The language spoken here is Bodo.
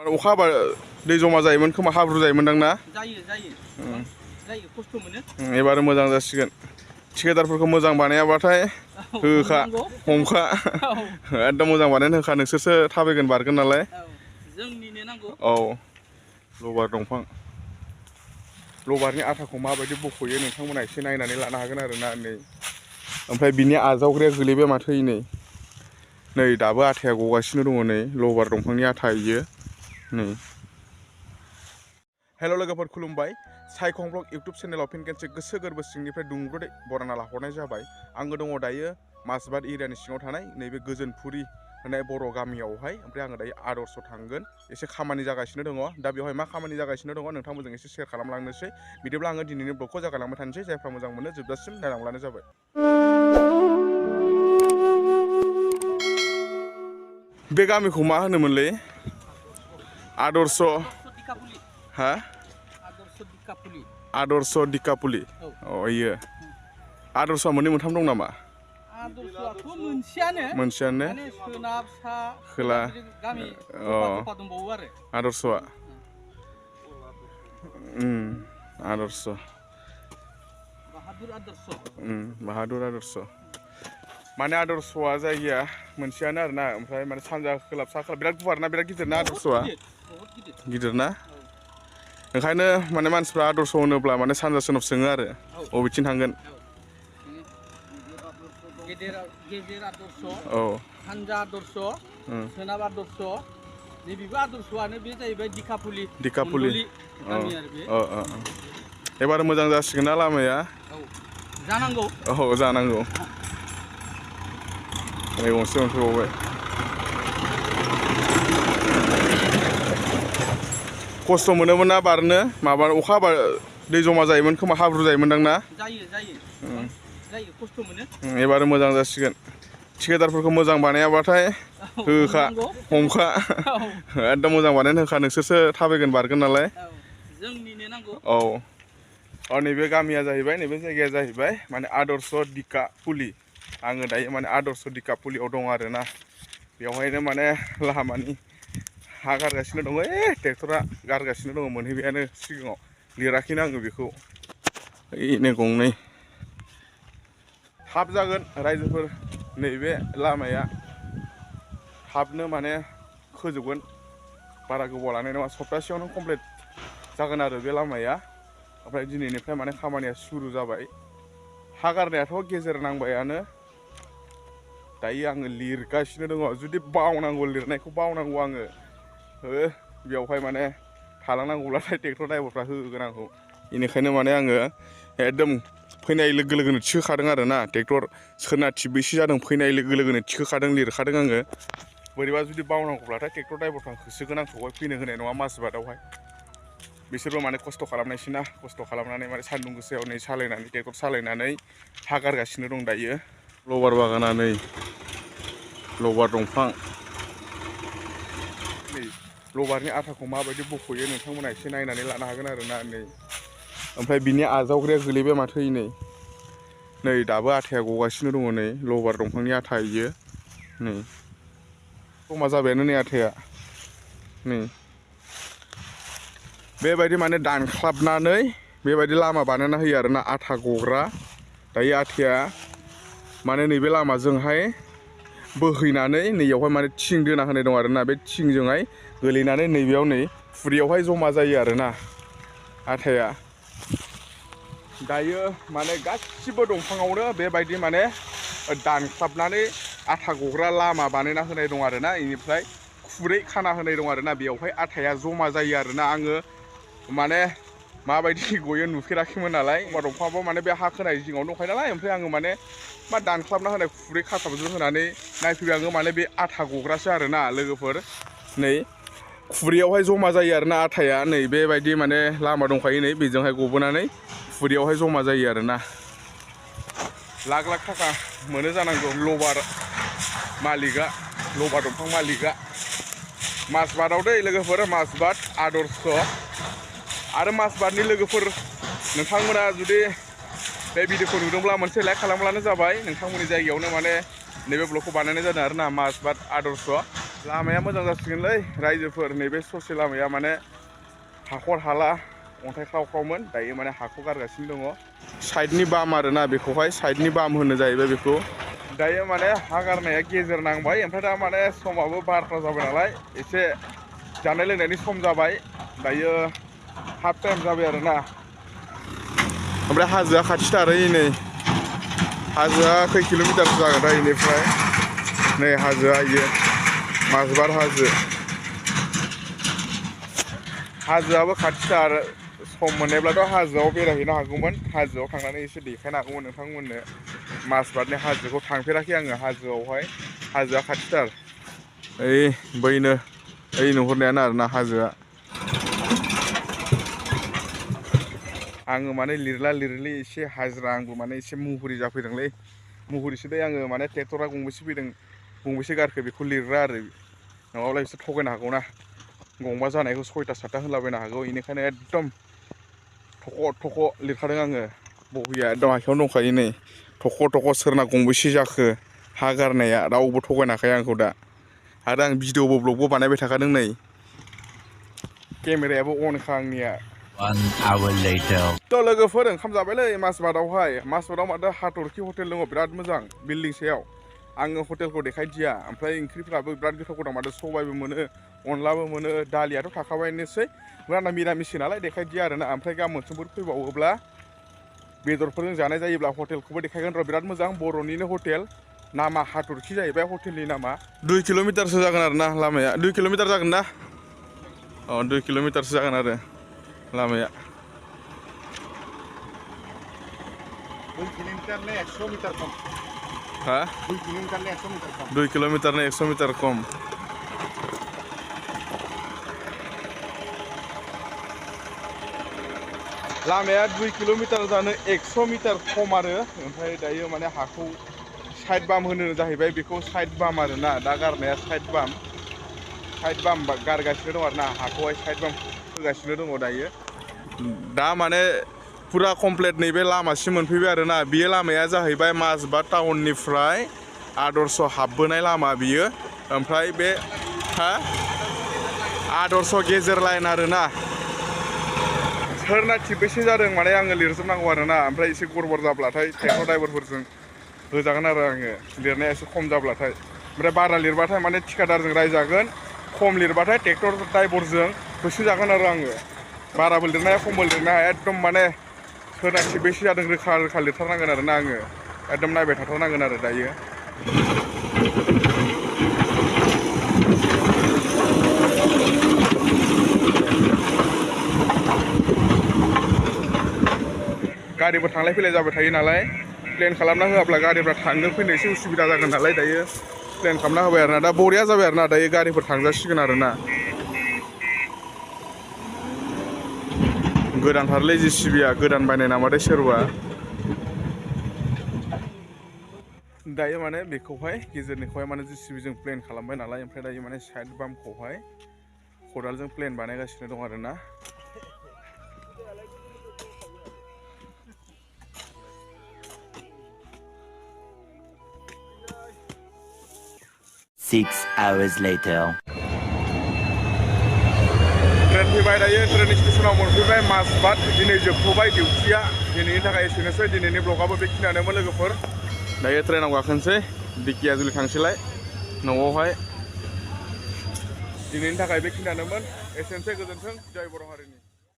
अखा हाबा दै जमा जायोमोन खोमा हाब्रु जायोमोन दां ना? जायो खस्थ' मोनो। एबार मोजां जासिगोन। ठेकेदारफोरखौ मोजां बानायाबाथाय होखा हमखा एकदम मोजां बानायनो होखा नोंसोरसो थाबायगोन बारगोन नालाय। जोंनिनो नांगौ। औ लबार दंफां लबारनि आथाखौ माबायदि बख'यो नोंथांमोना एसे नायनानै लानो हागोन आरो ना नै ओमफ्राय बिनि आजावग्राया गोलैबाय माथो नै दाबो आथाया गगासिनो दङ नै लबार दंफांनि आथा इयो नै। हेल' लोगोफोर खुलुमबाय। साइखं ब्लग इउटुब चेनेलाव फिन खेनसे गोसो गोरबो सिंनिफ्राय दुंब्रुदै बरायना लाहरनाय जाबाय। आङो दङ दायो माजबाट एरियानि सिङाव थानाय नैबे गोजोनपुरि होननाय बर' गामियावहाय। ओमफ्राय आङो दायो आदर्श थांगोन एसे खामानि जागासिनो दङ। दा बेवहाय मा खामानि जागासिनो दङ नोंथांमोनजों एसे शेयार खालामलांनोसै। बिदिब्ला आङो दिनैनि ब्लगखौ जागायलांबाय थानोसै। जायफ्रा मोजां मोनो जोबजासिम नायलांब्लानो जाबाय। बे गामिखौ मा होनोमोनलै? आदर्श हा? आदर्श दिकापुलि। अ इयो आदर्शआ मोननै मोनथाम दं नामा? आदर्शआथ' मोनसेयानो माने सोनाब सा खोला गामि दफा दंबावो आरो आदर्शआ। आदर्श बाहादुर आदर्श माने आदर्शआ जायगाया मोनसेयानो आरोना ओमफ्राय माने सानजा खोला सा खोला बिराद गुवार ना बिराद गिदिर ना आदर्शआ? गिदिर ना? ओंखायनो माने मानसिफ्रा आदर्श होनोब्ला माने सानजा सोनाब सोङो आरो बबेथिं थांगोन। गेजेर आदर्श, औ सानजा आदर्श, सोनाब आदर्श, नैबेबो आदर्शआनो बे जाहैबाय दिकापुलि गामि आरो बे। एबार मोजां जासिगोन ना लामाया? जानांगौ। औ जानांगौ। नै गंसे मोनफैबावबाय। खस्थ' मोनोमोन ना बारनो माबा अखा हाबा दै जमा जायोमोन खोमा हाब्रु जायोमोन दां ना? जायो खस्थ' मोनो। एबार मोजां जासिगोन। ठेकेदारफोरखौ मोजां बानायाबाथाय होखा हमखा एकदम मोजां बानायनो होखा नोंसोरसो थाबायगोन बारगोन नालाय। जोंनिनो नांगौ। औ नैबे गामिया जाहैबाय नैबे जायगाया जाहैबाय माने आदर्श दिकापुलि। आङो दायो माने आदर्श दिकापुलियाव दं आरोना। बेवहायनो माने लामानि हा गारगासिनो दङ। ट्रेक्टरा गारगासिनो दङ मोनहैबायानो सिगाङाव लिराखैनो आङो बेखौ। ओइनै गंनै थाब जागोन रायजोफोर नैबे लामाया थाबनो माने खोजोबगोन बारा गोबाव लानाय नङा सप्तासेयावनो कमप्लिट जागोन आरो बे लामाया। ओमफ्राय दिनैनिफ्राय माने खामानिया सुरु जाबाय। हा गारनायाथ' गेजेर नांबायानो दायो आङो लिरगासिनो दङ। जुदि बावनांगौ लिरनायखौ बावनांगौ आङो बेवहाय माने थालांनांगौब्लाथाय ट्रेक्टर ड्राइभारफ्रा होगोन आंखौ। बेनिखायनो माने आङो एकदम फैनाय लोगो लोगोनो थिखोखादों आरोना। ट्रेक्टर सोरना थिगबैसे जादों फैनाय लोगो लोगोनो थिखोखादों लिरखादों आङो। बोरैबा जुदि बावनांगौब्लाथाय ट्रेक्टर ड्राइभारफ्रा होसोगोन आंखौहाय फैनो होनाय नङा माजबाटआवहाय। बिसोरबो माने खस्थ' खालामनायसैना खस्थ' खालामनानै माने सान्दुं गोसायाव नै सालायनानै ट्रेक्टर सालायनानै हा गारगासिनो दं दायो। लबार बागाना नै लबार दंफां नै लबारनि आथाखौ माबायदि बख'यो नोंथांमोना एसे नायनानै लानो हागोन आरो ना नै ओमफ्राय बिनि आजावग्राया गोलैबाय माथो नै दाबो आथाया गगासिनो दङ नै लबार दंफांनि आथा इयो नै जमा जाबायानो नै आथाया नै बेबायदि माने दानख्लाबनानै बेबायदि लामा बानायना होयो आरोना आथा गग्रा। दायो आथाया माने नैबे लामाजोंहाय बोहैनानै नैयावहाय माने थिं दोना होनाय दं आरोना। बे थिंजोंहाय गोलैनानै नैबेयाव नै फुरियावहाय जमा जायो आरोना आथाया। दायो माने गासिबो दंफाङावनो बेबायदि माने दानख्लाबनानै आथा गग्रा लामा बानायना होनाय दं आरोना। बेनिफ्राय खुरै खाना होनाय दं आरोना। बेवहाय आथाया जमा जायो आरोना। आङो माने माबायदि गयो नुफेराखैमोन नालाय। होमबा दंफाङाबो माने बे हा खोनाय जिङावनो दंखायो नालाय। ओमफ्राय आङो माने मा दानख्लाबना होनाय खुरै खाथाबजों होनानै नायफैबाय आङो माने बे आथा गग्रासो आरोना लोगोफोर। नै खुरैयावहाय जमा जायो आरोना आथाया नै बेबायदि माने लामा दंखायो नै बेजोंहाय गबोनानै खुरैयावहाय जमा जायो आरोना। लाख लाख थाखा मोनो जानांगौ लबार मालिकआ लबार दंफां मालिकआ। माजबाटआव दै लोगोफोर माजबाट आदर्श आरो माजबाटनि लोगोफोर नोंथांमोना जुदि बे भिडिअखौ नुदोंब्ला मोनसे लाइक खालामब्लानो जाबाय। नोंथांमोननि जायगायावनो माने नैबे ब्लगखौ बानायनाय जादों आरोना माजबाट आदर्श। लामाया मोजां जासिगोनलै रायजोफोर नैबे ससे लामाया माने हाखर हाला अन्थाइ ख्राव ख्रावमोन दायो माने हाखौ गारगासिनो दङ साइडनि बाम आरोना बेखौहाय साइडनि बाम होनो जाहैबाय बेखौ दायो माने हा गारनाया गेजेर नांबाय ओमफ्राय दा माने समाबो बारफ्रा जाबाय नालाय एसे जानाय लोंनायनि सम जाबाय दायो हाफ टाइम जाबाय आरोना ओमफ्राय हाजोआ खाथिथार नै हाजोआ खै किल'मिटारसो जागोन दा बेनिफ्राय नै हाजोआ इयो माजबात हाजोआबो खाथिथार सम मोननायब्लाथ' हाजोआव बेरायहैनो हागौमोन हाजोआव थांनानै एसे देखायनो हागौमोन नोंथांमोननो माजबातनि हाजोखौ थांफेराखै आङो हाजोआवहाय हाजोआ खाथिथार ओइ बैनो ओइ नुहुरनायानो आरोना हाजोआ आङो माने लिरला लिरलि एसे हाजिरा आंबो माने एसे मुहुरि जाफैदोंलै मुहुरिसो दै आङो माने ट्रेक्टरा गंबेसे फैदों गंबेसे गारखो बेखौ लिरग्रा आरो नङाब्ला एसे थगायनो हागौना गंबा जानायखौ 6टा 7टा होलाबायनो हागौ बेनिखायनो एकदम थख' लिरखादों आङो बहिया एकदम आखायावनो दंखायो नै थख' सोरना गंबेसे जाखो हा गारनाया रावबो थगायनो हाखाया आंखौ दा आरो आं भिडिअबो ब्लगबो बानायबाय थाखादों नै केमेरायाबो अनखा आंनिया 1 hour later थ' लोगोफोर ओंखाम जाबायलै माजबातआवहाय माजबातआव माथो हाथरखि हटेल दङ बिराद मोजां बिल्डिं सायाव आङो हटेलखौ देखायदिया ओमफ्राय ओंख्रिफ्राबो बिराद गोथाव माथो सबायबो मोनो अनलाबो मोनो दालियाथ' थाखाबायानोसै आंना मिरामिससो नालाय देखायदिया आरोना ओमफ्राय गाबोन समफोर फैबावोब्ला बेदरफोरजों जानाय जायोब्ला हटेलखौबो देखायगोन र' बिराद मोजां बर'निनो हटेल नामा हाथरखि जाहैबाय हटेलनि नामा 2 किल'मिटारसो जागोन आरोना लामाया 2 किल'मिटार जागोन ना 2 किल'मिटारसो जागोन आरो लामाया 2 किलोमीटर 100 मीटर कम हा 2 किलोमीटर 100 मीटर कम 2 किल'मिटार 100 मिटार खम लामाया 2 किल'मिटार जानो 100 मिटार खम आरो ओमफ्राय दायो माने हाखौ साइड बाम होनो जाहैबाय बेखौ साइड बाम आरोना दा गारनाया साइड बाम गारगासिनो दं आरोना हाखौहाय साइड बाम होगासिनो दङ दायो दा माने फुरा कमप्लिट नैबे लामासिम मोनफैबाय आरोना बियो लामाया जाहैबाय माजबात टाउननिफ्राय आदर्श हाबबोनाय लामा बियो ओमफ्राय बे आदर्श गेजेर लाइन आरोना सोरना थिबैसे जादों माने आङो लिरजोबनांगौ आरोना ओमफ्राय एसे गड़बड़ जाब्लाथाय ट्रेक्टर ड्राइभारफोरजों होजागोन आरो आङो लिरनाया एसे खम जाब्लाथाय ओमफ्राय बारा लिरबाथाय माने थिखादारजों रायजागोन खम लिरबाथाय ट्रेक्टर ड्राइभारजों होसोजागोन आरो आङो बाराबो लिरनो हाया खमबो लिरनो हाया एकदम माने सोरना थिबैसे जादों रोखा लिरथारनांगोन आरोना आङो एकदम नायबाय थाथारनांगोन आरो दायो गारिफोर थांलाय फैलाय जाबाय थायो नालाय प्लेन खालामना होआब्ला गारिफ्रा थांनो फैनो एसे उसुबिदा जागोन नालाय दायो प्लेन खालामना होबाय आरोना दा बरिया जाबाय आरोना दायो गारिफोर थांजासिगोन आरोना गोदानथारलै JCBआ गोदान बायनाय नामाथाय सोरबा दायो माने बेखौहाय गेजेरनिखौहाय माने JCBजों प्लेन खालामबाय नालाय ओमफ्राय दायो माने साइड बामखौहाय खदालजों प्लेन बानायगासिनो दं आरोना 6 hours later ट्रेन फैबाय दायो ट्रेन स्टेशनाव मोनफैबाय माजबात दिनै जोबथ'बाय डिउटिया दिनैनि थाखाय एसेनोसै दिनैनि ब्लगाबो बेखिनियानोमोन लोगोफोर दायो ट्रेनाव गाखोनोसै धेकियाजुलि थांसैलाय न'आवहाय दिनैनि थाखाय बेखिनियानोमोन एसेनोसै गोजोन्थों जय बर' हारिनि